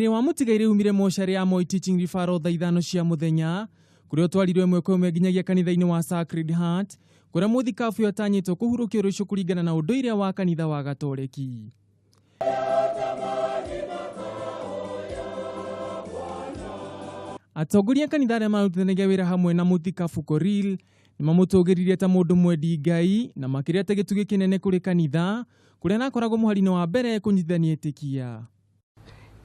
Mwĩrĩ wa mũtigairĩ umire mocarĩ ya Moi Teaching Referral thaa 5 cia mũthenya, kũrĩa ũtwarirwo ĩmwe kwa ĩmwe nginyagia kanitha-inĩ wa Sacred Heart, kũrĩa mũthikabu ũyũ atanyĩtwo kũhurũkio rũciũ kũringana na ũndũire wa kanitha wa Gatoreki. Atongoria a kanitha arĩa marutithanagia wĩra hamwe na mũthikabu Korir nĩmamũtũgĩririe ta mũndũ mwendi Ngai na makĩria ta gĩtugĩ kĩnene kũrĩ kanitha kũrĩa anakoragwo mũhari-inĩ wa mbere kũnyitithania etĩkia.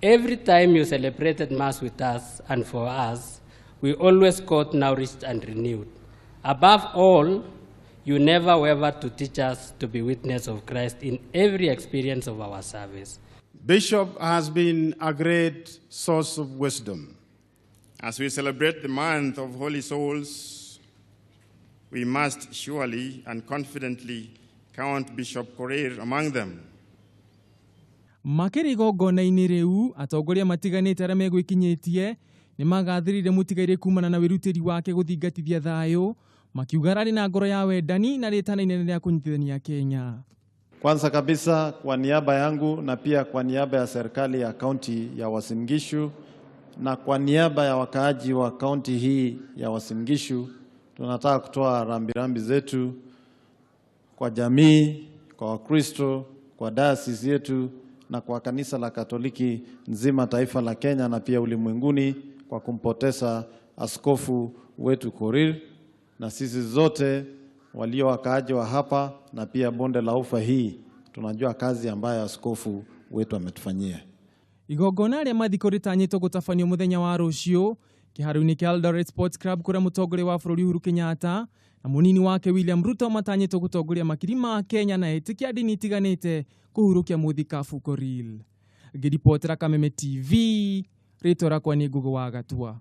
Every time you celebrated Mass with us and for us, we always got nourished and renewed. Above all, you never wavered to teach us to be witness of Christ in every experience of our service. Bishop has been a great source of wisdom. As we celebrate the month of Holy Souls, we must surely and confidently count Bishop Korir among them. Makĩrĩ igongona-inĩ rĩu, atongoria matiganĩte arĩa megwĩkinyĩtie nĩmagathĩrĩirie mũtigairĩ kumana na wĩrutĩri wake gũthingatithia thayũ, makiuga ararĩ na ngoro ya wendani na rĩtana inene rĩa kũnyitithania Kenya. Kwanza kabisa kwa niaba yangu na pia kwa niaba ya serikali ya kaunti ya Uasin Gishu na kwa niaba ya wakaaji wa kaunti hii ya Uasin Gishu, tunataka kutoa rambirambi zetu kwa jamii, kwa Wakristo, kwa diocese yetu na kwa kanisa la Katoliki nzima taifa la Kenya na pia ulimwenguni kwa kumpoteza askofu wetu Korir, na sisi zote walio wakaaji wa hapa na pia bonde la ufa hii tunajua kazi ambayo askofu wetu ametufanyia. Igongona rĩa mathiko rĩtanyĩtwo gũtabanio mũthenya wa rũciũ kĩharo-inĩ kĩa Eldoret Sports Club kũrĩa mũtongoria wa bũrũri Uhuru Kenyatta na mũnini wake William Ruto matanyĩtwo gũtongoria makiri ma Kenya na etĩkia a ndini itiganĩte kũhurũkia mũthikabu Korir. Ngĩribotera Kameme TV, rĩtwa rĩakwa nĩ Ngũgĩ wa Gatua.